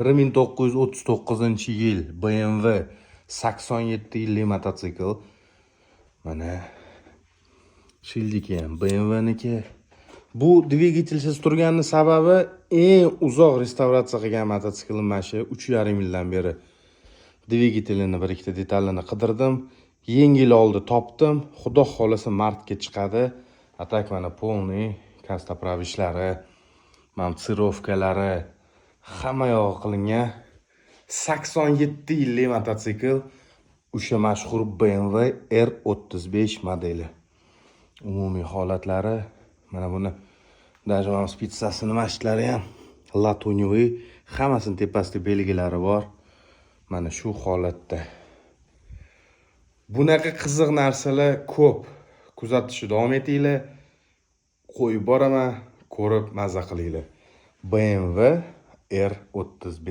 1939-yil BMW, 87 yillik mototsikl. Mana shildiki ham BMWniki. Bu dvigatelsiz turganini sababi, eng uzoq restavratsiya qilgan mototsiklim mana shu, 3,5 yildan beri dvigatelini bir ikkita detalini qidirdim. Yengil oldi, topdim. Xudo xohlasa, martga chiqadi. А так mana полный костоправ ishlari, mana цировка lari, hamma yog'i qilingan. 87 yillik mototsikl, o'sha mashhur BMW R35 modeli. Umumiy holatlari mana buni, даже mana спица sini mashitlari ham латуневый, hammasini tepasida belgilari bor. Mana shu holatda. Bunaqa qiziq narsalar ko'p. Kuzatishni davom etinglar. Qo'yib boraman, ko'rib maza qilinglar. BMW R35.